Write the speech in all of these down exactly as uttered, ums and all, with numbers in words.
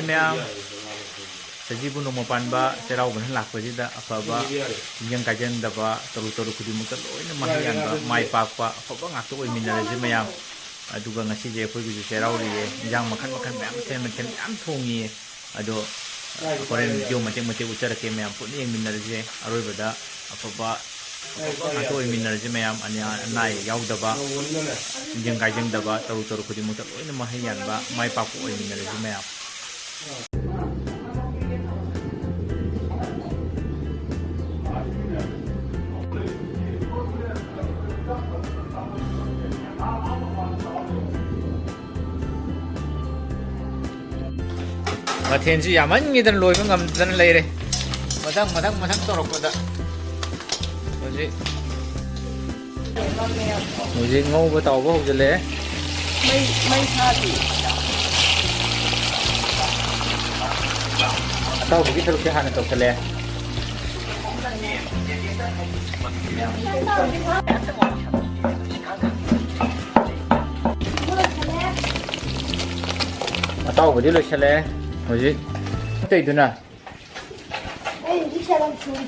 ꯃꯌꯥꯝ, ꯁꯖꯤꯕꯨ ꯅꯣꯡꯃ ꯄꯥꯟꯕ ꯆꯩꯔꯥꯎꯕꯅ ꯂꯥꯛꯄꯁꯤꯗ ꯑꯐꯕ, ꯇꯤꯟꯖꯪ ꯀꯥꯏꯖꯪꯗꯕ, ꯇꯔꯨ ꯇꯔꯨ ꯈꯨꯗꯤꯡꯃꯛꯇ ꯂꯣꯏꯅ ꯃꯍꯩ ꯌꯥꯟꯕ, ꯃꯥꯏ ꯄꯥꯛꯄ, ꯑꯐꯕ ꯉꯥꯛꯇ ꯑꯣꯏꯃꯤꯟꯅꯔꯁꯤ ꯃꯌꯥꯝ꯫ ꯑꯗꯨꯒ ꯉꯁꯤꯁꯦ ꯑꯩꯈꯣꯏꯒꯤꯁꯨ ꯆꯩꯔꯥꯎꯔꯤꯌꯦ, ꯏꯟꯖꯥꯡ ꯃꯈꯜ ꯃꯈꯜ ꯃꯌꯥꯝ, ꯃꯊꯦꯜ ꯃꯊꯦꯜ ꯃꯌꯥꯝ ꯊꯣꯡꯉꯤꯌꯦ꯫ ꯑꯗꯣ ꯍꯣꯔꯦꯟ ꯚꯤꯗꯤꯑꯣ ꯃꯇꯦꯛ ꯃꯇꯦꯛ ꯎꯠꯆꯔꯛꯀꯦ ꯃꯌꯥꯝ, ꯄꯨꯟꯅ ꯌꯦꯡꯃꯤꯟꯅꯔꯁꯦ꯫ ꯑꯔꯣꯏꯕꯗ ꯑꯐꯕ, ꯑꯐꯕ ꯉꯥꯛꯇ ꯑꯣꯏꯃꯤꯟꯅꯔꯁꯦ ꯃꯌꯥꯝ, ꯑꯅꯥ, ꯑꯅꯥ ꯑꯌꯦꯛ ꯌꯥꯎꯗꯕ, ꯇꯤꯟꯖꯪ ꯀꯥꯏꯖꯪꯗꯕ, ꯇꯔꯨ ꯇꯔꯨ ꯈꯨꯗꯤꯡꯃꯛꯇ ꯂꯣꯏꯅ ꯃꯍꯩ ꯌꯥꯟꯕ, ꯃꯥꯏ ꯄꯥꯛꯄ ꯑꯣꯏꯃꯤꯟꯅꯔꯁꯤ ꯃꯌꯥꯝ꯫ ꯃꯊꯦꯜꯁꯤ ꯌꯥꯝꯃꯟꯈꯤꯗꯅ ꯂꯣꯏꯕ ꯉꯝꯗꯅ ꯂꯩꯔꯦ꯫ ꯃꯊꯪ, ꯃꯊꯪ, ꯃꯊꯪ ꯇꯧꯔꯛꯄꯗ ꯍꯧꯖꯤꯛ, ꯍꯧꯖꯤꯛ ꯉꯧꯕ ꯇꯥꯎꯕ ꯍꯧꯖꯤꯜꯂꯛꯑꯦ꯫ ꯃꯩ, ꯃꯩ ꯊꯥꯗꯦ꯫ ꯑꯇꯥꯎꯕꯒꯤ ꯁꯔꯨꯛꯁꯦ ꯍꯥꯟꯅ ꯇꯧꯁꯜꯂꯦ꯫ ꯑꯇꯥꯎꯕꯗꯤ ꯂꯣꯏꯁꯜꯂꯦ꯫ ꯍꯧꯖꯤꯛ ꯑꯇꯩꯗꯨꯅ? ꯑꯩ ꯍꯧꯖꯤꯛ ꯆꯅꯝ ꯁꯨꯔꯤ꯫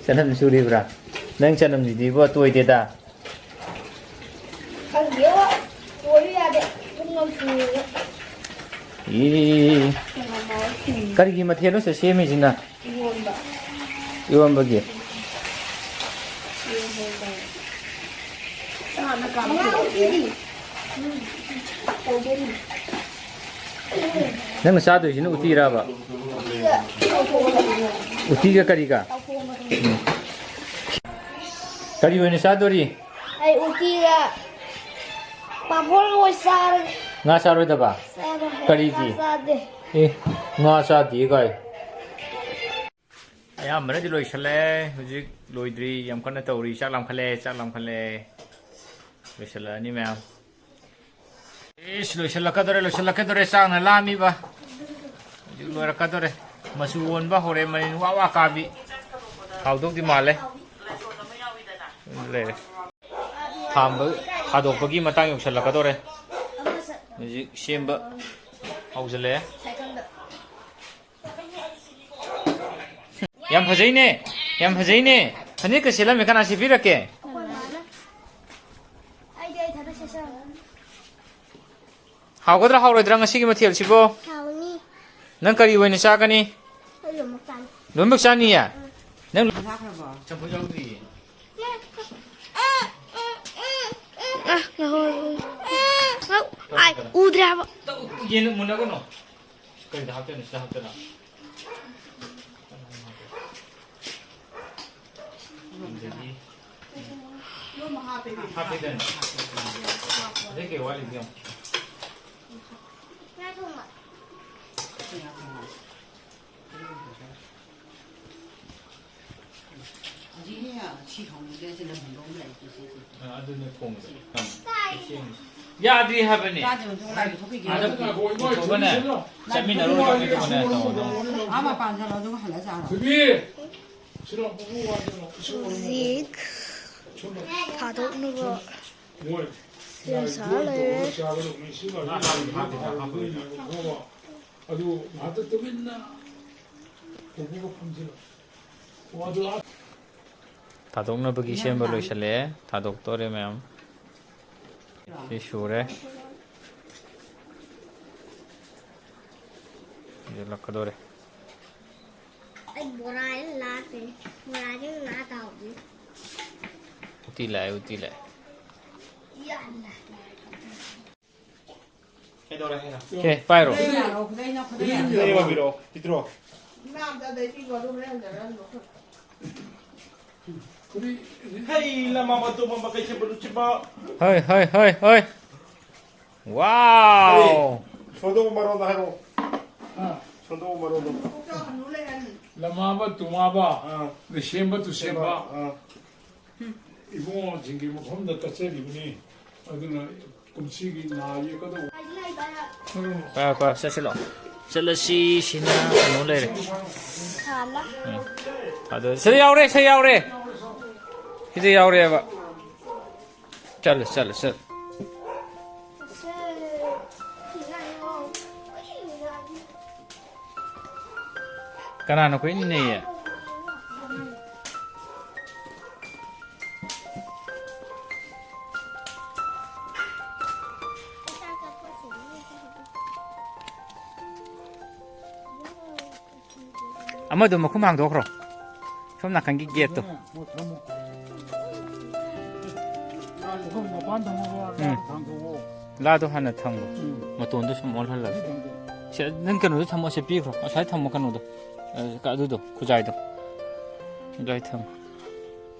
ꯆꯅꯝ ꯁꯨꯔꯤꯕ꯭ꯔꯥ? ꯅꯪ ꯆꯅꯝꯁꯤꯗꯤꯕꯣ ꯇꯣꯏꯗꯦꯗ꯫ ꯈꯪꯗꯦꯕꯣ, ꯇꯣꯏꯌꯨ ꯌꯥꯗꯦ꯫ ꯄꯨꯡ ꯑꯃ ꯁꯨꯔꯦꯕ꯫ ꯏ꯫ ꯀꯅꯥ ꯃꯥ ꯁꯨꯝ ꯀꯔꯤꯒꯤ ꯃꯊꯦꯜꯅꯣ ꯁꯦ ꯁꯦꯝꯃꯤꯁꯤꯅ? ꯏꯔꯣꯟꯕ꯫ ꯏꯔꯣꯟꯕꯒꯤ? ꯏꯔꯣꯟꯕ꯫ ꯆꯥꯅ ꯀꯥꯡꯁꯣꯏ꯫ ꯎꯝ꯫ ꯇꯧꯗꯣꯏꯅꯤ꯫ ꯅꯪꯅ ꯆꯥꯗꯣꯏꯁꯤꯅ ꯎꯇꯤꯔꯕ? ꯎꯇꯤꯒ ꯇꯧꯊꯣꯛꯑꯣ꯫ ꯎꯇꯤꯒ ꯀꯔꯤꯒ? ꯇꯧꯊꯣꯛꯑꯣ꯫ ꯎꯝ꯫ ꯀꯔꯤ ꯑꯣꯏꯅ ꯆꯥꯗꯣꯔꯤ? ꯑꯩ ꯎꯇꯤꯒ ꯄꯥꯐꯣꯔꯒ ꯑꯣꯏ ꯆꯥꯔꯒꯦ꯫ ꯉꯥ ꯆꯥꯔꯣꯏꯗꯕ? ꯆꯥꯔꯣꯏ꯫ ꯀꯔꯤꯒꯤ? ꯉꯥ ꯆꯥꯗꯦ꯫ ꯑꯦ, ꯉꯥ ꯆꯥꯗꯦ ꯀꯥꯏ꯫ ꯑꯌꯥꯝꯕꯅꯗꯤ ꯂꯣꯏꯁꯜꯂꯦ, ꯍꯧꯖꯤꯛ ꯂꯣꯏꯗ꯭ꯔꯤ, ꯌꯥꯝ ꯀꯟꯅ ꯇꯧꯔꯤ꯫ ꯆꯥꯛ ꯂꯥꯝꯈꯠꯂꯦ, ꯆꯥꯛ ꯂꯥꯝꯈꯠꯂꯦ꯫ ꯂꯣꯏꯁꯜꯂꯛꯑꯅꯤ ꯃꯌꯥꯝ꯫ ꯏꯁ, ꯂꯣꯏꯁꯜꯂꯛꯀꯗꯧꯔꯦ, ꯂꯣꯏꯁꯜꯂꯛꯀꯗꯧꯔꯦ, ꯆꯥꯛꯅ ꯂꯥꯝꯃꯤꯕ꯫ ꯍꯧꯖꯤꯛ ꯂꯣꯏꯔꯛꯀꯗꯧꯔꯦ꯫ ꯃꯆꯨ ꯑꯣꯟꯕ ꯍꯧꯔꯦ, ꯃꯅꯤꯟ ꯋꯥ ꯋꯥ ꯀꯥꯕꯤ꯫ ꯍꯥꯎꯗꯧꯗꯤ ꯃꯥꯜꯂꯦ꯫ ꯂꯩꯔꯦ꯫ ꯊꯥꯝꯕ, ꯊꯥꯗꯣꯛꯄꯒꯤ ꯃꯇꯥꯡ ꯌꯧꯁꯜꯂꯛꯀꯗꯧꯔꯦ꯫ ꯍꯧꯖꯤꯛ ꯁꯦꯝꯕ꯫ ꯍꯧꯖꯤꯜꯂꯛꯑꯦ꯫ ꯌꯥꯝ ꯐꯖꯩꯅꯦ, ꯌꯥꯝ ꯐꯖꯩꯅꯦ꯫ ꯐꯅꯦꯛꯀ ꯁꯦꯠꯂꯝꯃꯦ, ꯀꯅꯥ ꯁꯦꯠꯄꯤꯔꯛꯀꯦ? ꯑꯩꯗꯤ ꯑꯩ ꯊꯕꯛ ꯆꯠꯆꯔꯒꯦ꯫ ꯍꯥꯎꯒꯗ꯭ꯔꯥ ꯍꯥꯎꯔꯣꯏꯗ꯭ꯔꯥ ꯉꯁꯤꯒꯤ ꯃꯊꯦꯜꯁꯤꯕꯣ? ꯍꯥꯎꯅꯤ꯫ ꯅꯪ ꯀꯔꯤ ꯑꯣꯏꯅ ꯆꯥꯒꯅꯤ? ꯑꯩ ꯂꯣꯏꯅꯃꯛ ꯆꯥꯅꯤ꯫ ꯂꯣꯏꯅꯃꯛ ꯆꯥꯅꯤꯌꯦ? ꯅꯪ ꯆꯝꯐꯨꯠ ꯌꯥꯎꯗ꯭ꯔꯤꯌꯦ꯫ ꯑ, ꯉꯥꯏꯈꯣ, ꯉꯥꯏꯈꯣ꯫ ꯑ, ꯑꯥꯏ, ꯎꯗ꯭ꯔꯦ ꯍꯥꯏꯕ꯫ ꯌꯦꯟ ꯃꯨꯟꯅꯒꯅꯨ꯫ ꯀꯩꯗ ꯍꯥꯞꯇꯣꯏꯅꯣ? ꯁꯤꯗ ꯍꯥꯞꯇꯣꯏꯔꯣ? ꯑꯗꯒꯤ ꯍꯥꯞꯄꯦꯗꯅ꯫ ꯑꯗꯩ ꯀꯩ ꯋꯥꯠꯂꯤꯒꯦ ꯌꯦꯡꯉꯣ꯫ ꯑ, ꯑꯗꯨꯅꯦ ꯈꯣꯡꯕꯗꯣ꯫ ꯌꯥꯗ꯭ꯔꯤ ꯍꯥꯏꯕꯅꯦ꯫ ꯆꯥꯗ꯭ꯔꯤ ꯃꯇꯨꯡ ꯂꯥꯏ ꯄꯨꯊꯣꯛꯄꯤꯒꯦ꯫ ꯑꯥꯗ ꯄꯨꯊꯣꯛꯑꯒꯅꯦ, ꯆꯠꯃꯤꯟꯅꯔꯨꯔꯣ, ꯑꯗꯨꯒꯅꯦ ꯇꯧꯔꯣ꯫ ꯑꯥ ꯃꯄꯥꯟ ꯆꯠꯂꯣ, ꯑꯗꯨꯒ ꯍꯜꯂ ꯆꯥꯔꯣ꯫ ꯍꯧꯖꯤꯛ ꯊꯥꯗꯣꯛꯅꯕ ꯁꯦꯝ ꯁꯥ ꯂꯩꯔꯦ꯫ ꯑꯗꯨ ꯉꯥꯏꯍꯥꯛꯇ ꯇꯨꯃꯤꯟꯅ ꯄꯨꯄꯨꯒ ꯐꯝꯁꯤꯜꯂꯣ꯫ ꯑꯣ, ꯑꯗꯨ ꯑꯥ ꯊꯥꯗꯣꯛꯅꯕꯒꯤ ꯁꯦꯝꯕ ꯂꯣꯏꯁꯤꯜꯂꯛꯑꯦ꯫ ꯊꯥꯗꯣꯛꯇꯣꯔꯦ ꯃꯌꯥꯝ꯫ ꯁꯤ ꯁꯨꯔꯦ꯫ ꯌꯦꯜꯂꯛꯀꯗꯣꯔꯦ꯫ ꯑꯩ ꯕꯣꯔꯥꯁꯦ ꯂꯥꯛꯇꯦ꯫ ꯕꯣꯔꯥꯁꯦ ꯂꯥꯛ ꯇꯥꯍꯧꯗꯦ꯫ ꯎꯇꯤ ꯂꯥꯛꯑꯦ, ꯎꯇꯤ ꯂꯥꯛꯑꯦ꯫ ꯌꯥꯜꯂꯦ꯫ ꯀꯩꯗꯧꯔꯦ ꯍꯥꯏꯅꯣ? ꯁꯦ, ꯄꯥꯏꯔꯣ꯫ ꯈꯨꯗꯩ ꯌꯥꯜꯂꯣ, ꯈꯨꯗꯩꯅ, ꯈꯨꯗꯩ ꯌꯥꯜꯂꯣ꯫ ꯈꯨꯗꯩ ꯑꯃ ꯄꯤꯔꯛꯑꯣ, ꯄꯤꯊ꯭ꯔꯣ꯫ ꯏꯃꯥ ꯑꯝꯇ ꯑꯗꯩ ꯄꯤꯈꯣ, ꯑꯗꯨ ꯍꯣꯔꯦꯟ ꯍꯟꯖꯔꯛꯑꯅꯨ꯫ ꯈꯨꯗꯩ, ꯍꯩ, ꯂꯃꯥ ꯃꯇꯣꯝ ꯑꯃ ꯀꯩꯊꯦꯜ ꯂꯨꯆꯤꯡꯕ꯫ ꯍꯣꯏ, ꯍꯣꯏ, ꯍꯣꯏ, ꯍꯣꯏ꯫ ꯋꯥꯎ! ꯀꯔꯤ? ꯁꯣꯟꯗꯣꯛꯑꯣ, ꯃꯔꯣꯟꯗꯣ ꯍꯥꯏꯔꯛꯑꯣ꯫ ꯑꯥ꯫ ꯁꯣꯟꯗꯣꯛꯑꯣ, ꯃꯔꯣꯟꯗꯣ꯫ ꯂꯃꯥꯕ ꯇꯨꯃꯥꯕ, ꯑꯥ꯫ ꯂꯩꯁꯦꯝꯕ ꯇꯨꯁꯦꯝꯕ꯫ ꯑꯥ꯫ ꯏꯕꯨꯡꯉꯣꯁꯤꯡꯒꯤ ꯃꯐꯝꯗ ꯀꯠꯆꯔꯤꯕꯅꯤ꯫ ꯑꯗꯨꯅ ꯀꯨꯝꯁꯤꯒꯤ ꯅꯥ ꯌꯦꯛꯀꯗꯧꯕ꯫ ꯄꯥꯏꯌꯣ, ꯄꯥꯏꯌꯣ, ꯆꯠꯁꯤꯜꯂꯣ꯫ ꯆꯠꯂꯁꯤ, ꯁꯤꯅ ꯀꯩꯅꯣ ꯂꯩꯔꯦ꯫ ꯎꯝ꯫ ꯑꯗꯨ ꯁꯤꯗ ꯌꯥꯎꯔꯦ, ꯁꯤꯗ ꯌꯥꯎꯔꯦ꯫ ꯁꯤꯗ ꯌꯥꯎꯔꯦꯕ꯫ ꯆꯠꯂꯣ, ꯆꯠꯂꯣ, ꯆꯠꯂꯣ꯫ ꯀꯅꯥꯅꯣ ꯀꯣꯏ ꯏꯟꯅꯩꯌꯦ? ꯑꯃꯗꯣ ꯃꯈꯨꯝ ꯍꯥꯡꯗꯣꯛꯈ꯭ꯔꯣ꯫ ꯁꯣꯝ ꯅꯥꯀꯟꯒꯤ ꯒꯦꯠꯇꯣ꯫ ꯎꯝ꯫ ꯂꯥꯗꯣ ꯍꯥꯟꯅ ꯊꯝꯃꯣ꯫ ꯎꯝ꯫ ꯃꯇꯣꯟꯗꯣ ꯁꯨꯝ ꯑꯣꯜꯍꯜꯂꯒ꯫ ꯁꯤ ꯅꯪ ꯀꯩꯅꯣꯗꯣ ꯊꯝꯃꯣ, ꯁꯤ ꯄꯤꯈ꯭ꯔꯣ꯫ ꯉꯁꯥꯏ ꯊꯝꯃꯣ ꯀꯩꯅꯣꯗꯣ꯫ ꯑ, ꯑꯗꯨꯗꯣ, ꯈꯨꯖꯥꯏꯗꯣ꯫ ꯑꯗꯨꯋꯥꯏ ꯊꯝꯃꯣ꯫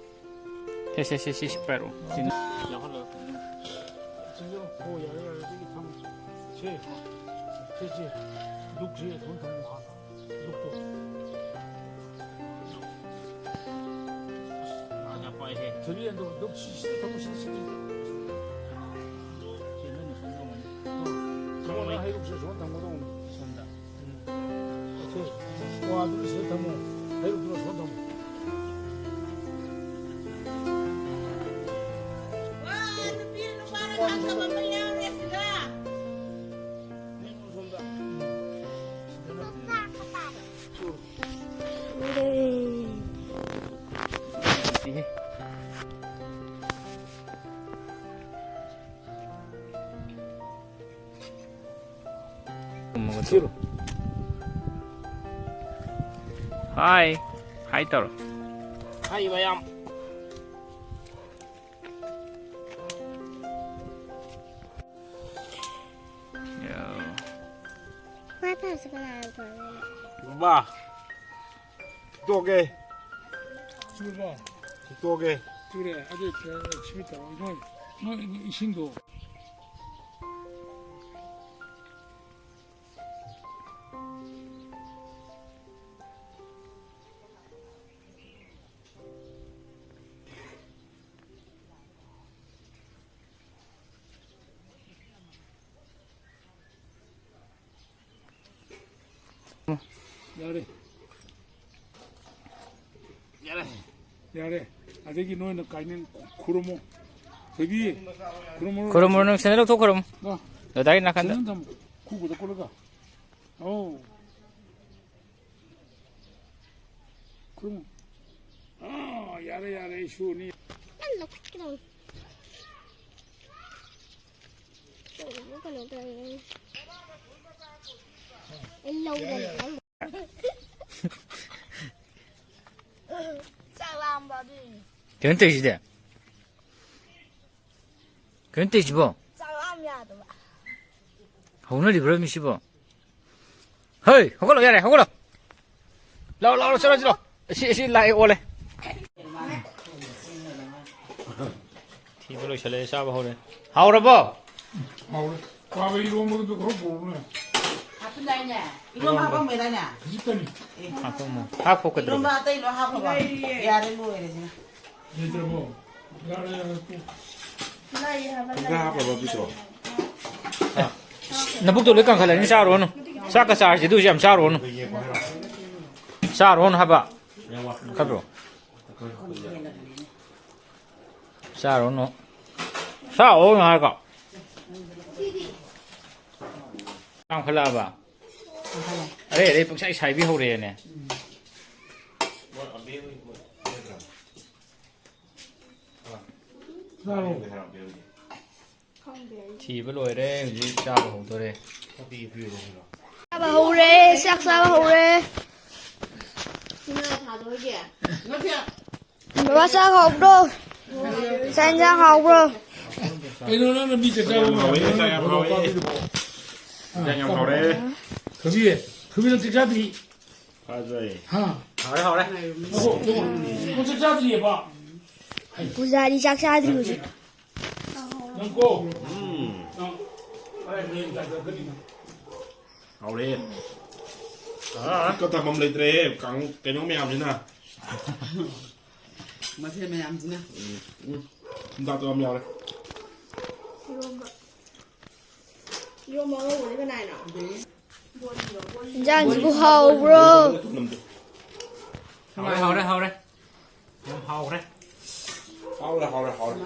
ꯁꯦ, ꯁꯦ, ꯁꯦ, ꯁꯤ, ꯁꯤ ꯄꯥꯏꯔꯛꯑꯣ꯫ ꯁꯤ ꯌꯥꯎꯍꯜꯂꯒ꯫ ꯁꯤꯁꯨ ꯍꯣ, ꯌꯥꯔꯦ, ꯌꯥꯔꯦ, ꯑꯗꯨꯗꯤ ꯊꯝꯃꯣ꯫ ꯁꯤ, ꯁꯤ, ꯁꯤ, ꯗꯨꯛꯁꯤ ꯑꯗꯨꯝ ꯊꯝꯃꯣ ꯍꯥꯟꯅ꯫ ꯗꯨꯛꯇꯣ꯫ ꯉꯥ ꯌꯥꯝ ꯄꯥꯏꯍꯦ꯫ ꯊꯣꯏꯕꯤ, ꯑꯗꯣ ꯗꯨꯛ ꯁꯤ, ꯁꯤꯗ ꯊꯝꯃꯣ, ꯁꯤ, ꯁꯤ, ꯁꯤ꯫ ꯁꯤ ꯅꯪꯅ ꯁꯣꯝꯗ ꯑꯃꯨꯛ꯫ ꯑ, ꯊꯝꯃꯣ, ꯅꯪ ꯍꯩꯔꯨꯛꯁꯦ ꯁꯣꯝꯗ ꯊꯝꯒꯗꯧꯕꯅꯤ꯫ ꯁꯣꯝꯗ꯫ ꯎꯝ꯫ ꯁꯦ, ꯋꯥꯗꯨꯗꯤ ꯁꯤꯗ ꯊꯝꯃꯣ꯫ ꯍꯩꯔꯨꯛꯇꯨꯅ ꯁꯣꯝꯗ ꯊꯝꯃꯣ꯫ ꯋꯥ, ꯅꯨꯄꯤ ꯅꯨꯄꯥꯅ ꯈꯪꯗꯕ ꯑꯃ ꯌꯥꯎꯔꯦ ꯁꯤꯗ꯫ ꯁꯣꯝꯗ꯫ ꯊꯤꯔꯣ꯫ ꯍꯥꯏ꯫ ꯍꯥꯏ ꯇꯧꯔꯣ꯫ ꯍꯥꯏ ꯃꯌꯥꯝ꯫ ꯌꯥ꯫ ꯃꯥꯏ ꯄꯥꯎꯁꯦ ꯀꯅꯥꯅ ꯄꯥꯗꯣꯏꯅꯣ? ꯕꯥ꯫ ꯇꯣꯛꯑꯦ꯫ ꯆꯨꯔꯕꯣ? ꯇꯣꯛꯑꯦ꯫ ꯆꯨꯔꯦ꯫ ꯑꯗꯨ, ꯑ, ꯁꯤ ꯇꯧꯔꯣ꯫ ꯅꯣꯏ, ꯅꯣꯏ ꯏꯁꯤꯡꯗꯣ꯫ ꯌꯥꯔꯦ꯫ ꯌꯥꯔꯦ꯫ ꯌꯥꯔꯦ꯫ ꯑꯗꯒꯤ ꯅꯣꯏꯅ ꯀꯥꯏꯅ ꯈꯨꯔꯨꯝꯃꯣ꯫ ꯊꯣꯏꯕꯤ, ꯈꯨꯔꯨꯝꯃꯣ꯫ ꯈꯨꯔꯨꯝꯃꯣ, ꯅꯪ ꯁꯦꯟꯗꯜ ꯂꯧꯊꯣꯛꯈ꯭ꯔꯣ꯫ ꯑ, ꯗꯗꯥꯒꯤ ꯅꯥꯀꯟꯗ꯫ ꯁꯦꯟꯗꯜ ꯊꯝꯃꯣ꯫ ꯈꯨꯕꯗ ꯀꯣꯠꯂꯒ꯫ ꯑꯧ꯫ ꯈꯨꯔꯨꯝꯃꯨ꯫ ꯑꯥ, ꯌꯥꯔꯦ, ꯌꯥꯔꯦ, ꯑꯩ ꯁꯨꯅꯤ꯫ ꯅꯪ ꯂꯧꯈꯠꯀꯗꯧꯅꯤ꯫ ꯇꯧꯕ ꯀꯩꯅꯣ ꯇꯧꯔꯦ꯫ ꯑꯩ ꯂꯧꯒꯅꯤ꯫ ꯆꯥꯛ ꯂꯥꯝꯕ ꯑꯗꯨꯏꯅꯤ꯫ ꯀꯩꯅꯣ ꯇꯧꯔꯤꯁꯤꯗꯤ? ꯀꯩꯅꯣ ꯇꯧꯔꯤꯁꯤꯕꯣ? ꯆꯥꯛ ꯂꯥꯝ ꯌꯥꯗꯕ꯫ ꯍꯧꯅꯔꯤꯕ꯭ꯔꯥ ꯃꯤꯁꯤꯕꯣ? ꯍꯩ, ꯍꯧꯒꯠꯂꯣ, ꯌꯥꯔꯦ, ꯍꯧꯒꯠꯂꯣ꯫ ꯂꯥꯛꯑꯣ, ꯂꯥꯛꯑꯣ, ꯆꯠꯂꯣ, ꯆꯠꯂꯣ꯫ ꯑꯁꯤ, ꯑꯁꯤ ꯂꯥꯛꯑꯦ, ꯑꯣꯜꯂꯦ꯫ ꯊꯤꯕ ꯂꯣꯏꯁꯜꯂꯦ, ꯆꯥꯕ ꯍꯧꯔꯦ꯫ ꯍꯥꯎꯔꯕꯣ? ꯍꯥꯎꯔꯦ꯫ ꯄꯥꯕ ꯏꯔꯣꯝꯕꯗꯨ ꯈꯔ ꯄꯨꯔꯛꯎꯅꯦ꯫ ꯍꯥꯞꯄꯝꯗꯥꯏꯅꯦ? ꯏꯔꯣꯝꯕ ꯍꯥꯞꯄꯝꯃꯦꯗꯥꯏꯅꯦ? ꯈꯖꯤꯛꯇꯅꯤ꯫ ꯍꯥꯞꯄꯝꯃꯣ꯫ ꯍꯥꯐ ꯀꯣꯠꯀꯗꯧꯕꯅꯤ꯫ ꯏꯔꯣꯝꯕ ꯑꯇꯩ ꯂꯣꯏ ꯍꯥꯞꯈ꯭ꯔꯕꯣ? ꯌꯥꯔꯦ, ꯂꯣꯏꯔꯦ ꯁꯤꯅ꯫ ꯂꯩꯇ꯭ꯔꯕꯣ? ꯌꯥꯔꯦ, ꯌꯥꯔꯦ, ꯇꯣꯛ꯫ ꯂꯩ ꯍꯥꯏꯕ, ꯂꯩ ꯍꯥꯏꯕ꯫ ꯅꯕꯨꯛꯇꯣ ꯂꯣꯏ ꯀꯪꯈꯠꯂꯅꯤ, ꯆꯥꯔꯨꯔꯅꯨ꯫ ꯆꯥꯛꯀ ꯆꯥꯔꯁꯤ, ꯑꯗꯨ ꯑꯣꯏꯁꯨ ꯌꯥꯝ ꯆꯥꯔꯨꯔꯅꯨ꯫ ꯆꯥꯔꯨꯔꯅꯨ ꯍꯥꯏꯕ꯫ ꯈꯠꯄ꯭ꯔꯣ? ꯆꯥꯔꯨꯔꯅꯨ꯫ ꯆꯥꯔꯨꯔꯅꯨ ꯍꯥꯏꯔꯒ꯫ ꯌꯥꯝꯈꯠꯂꯛꯑꯕ? ꯑꯔꯩ ꯑꯔꯩ ꯄꯪꯆꯥꯏ ꯁꯥꯏꯕꯤ ꯍꯧꯔꯛꯑꯦꯅꯦ꯫ ꯊꯤꯕ ꯂꯣꯏꯔꯦ, ꯍꯧꯖꯤꯛ ꯆꯥꯕ ꯍꯧꯗꯣꯔꯦ꯫ ꯆꯥꯕ ꯍꯧꯔꯦ, ꯆꯥꯛ ꯆꯥꯕ ꯍꯧꯔꯦ꯫ ꯕꯕꯥ, ꯆꯥꯛ ꯍꯥꯎꯕ꯭ꯔꯣ? ꯆꯥꯛ ꯏꯟꯖꯥꯡ ꯍꯥꯎꯕ꯭ꯔꯣ? ꯀꯩꯅꯣ ꯅꯪꯅ ꯃꯤ ꯆꯥꯛ ꯆꯥꯕ ꯌꯥꯝ ꯍꯥꯎꯋꯦ, ꯃꯌꯥꯝ ꯆꯥꯛ ꯌꯥꯝ ꯍꯥꯎꯋꯦ꯫ ꯏꯟꯖꯥꯡ ꯌꯥꯝ ꯍꯥꯎꯔꯦ꯫ ꯊꯣꯏꯕꯤ, ꯊꯣꯏꯕꯤ ꯅꯪ ꯆꯥꯛ ꯆꯥꯗ꯭ꯔꯤ? ꯐꯥꯖꯩ꯫ ꯍꯥ? ꯍꯥꯎꯔꯦ, ꯍꯥꯎꯔꯦ꯫ ꯉꯥꯏꯈꯣ, ꯉꯥꯏꯈꯣ꯫ ꯅꯪ ꯆꯥꯛ ꯆꯥꯗ꯭ꯔꯤꯑꯕ? ꯄꯨꯖꯥꯔꯤ ꯆꯥꯛ ꯆꯥꯗ꯭ꯔꯤ ꯍꯧꯖꯤꯛ꯫ ꯅꯪ ꯀꯣ? ꯎꯝ꯫ ꯅꯪ꯫ ꯍꯥꯎꯔꯦ꯫ ꯑꯥ꯫ ꯈꯨꯠꯀ ꯊꯝꯐꯝ ꯂꯩꯇ꯭ꯔꯦꯍꯦ, ꯀꯥꯡ-, ꯀꯩꯅꯣ ꯃꯌꯥꯝꯁꯤꯅ꯫ ꯃꯊꯦꯜ ꯃꯌꯥꯝꯁꯤꯅ꯫ ꯎꯝ, ꯎꯝ꯫ ꯆꯤꯟꯖꯥꯛꯇꯣ ꯌꯥꯝ ꯌꯥꯎꯔꯦ꯫ ꯏꯔꯣꯝꯕ꯫ ꯏꯔꯣꯝꯕ ꯑꯉꯧꯕꯗꯤ ꯀꯅꯥꯏꯅꯣ? ꯏꯟꯖꯥꯡꯁꯤꯕꯨ ꯍꯥꯎꯕ꯭ꯔꯣ? ꯍꯥꯎꯔꯦ, ꯍꯥꯎꯔꯦ, ꯍꯥꯎꯔꯦ꯫ ꯌꯥꯝ ꯍꯥꯎꯈ꯭ꯔꯦ꯫ ꯍꯥꯎꯔꯦ, ꯍꯥꯎꯔꯦ, ꯍꯥꯎꯔꯦ꯫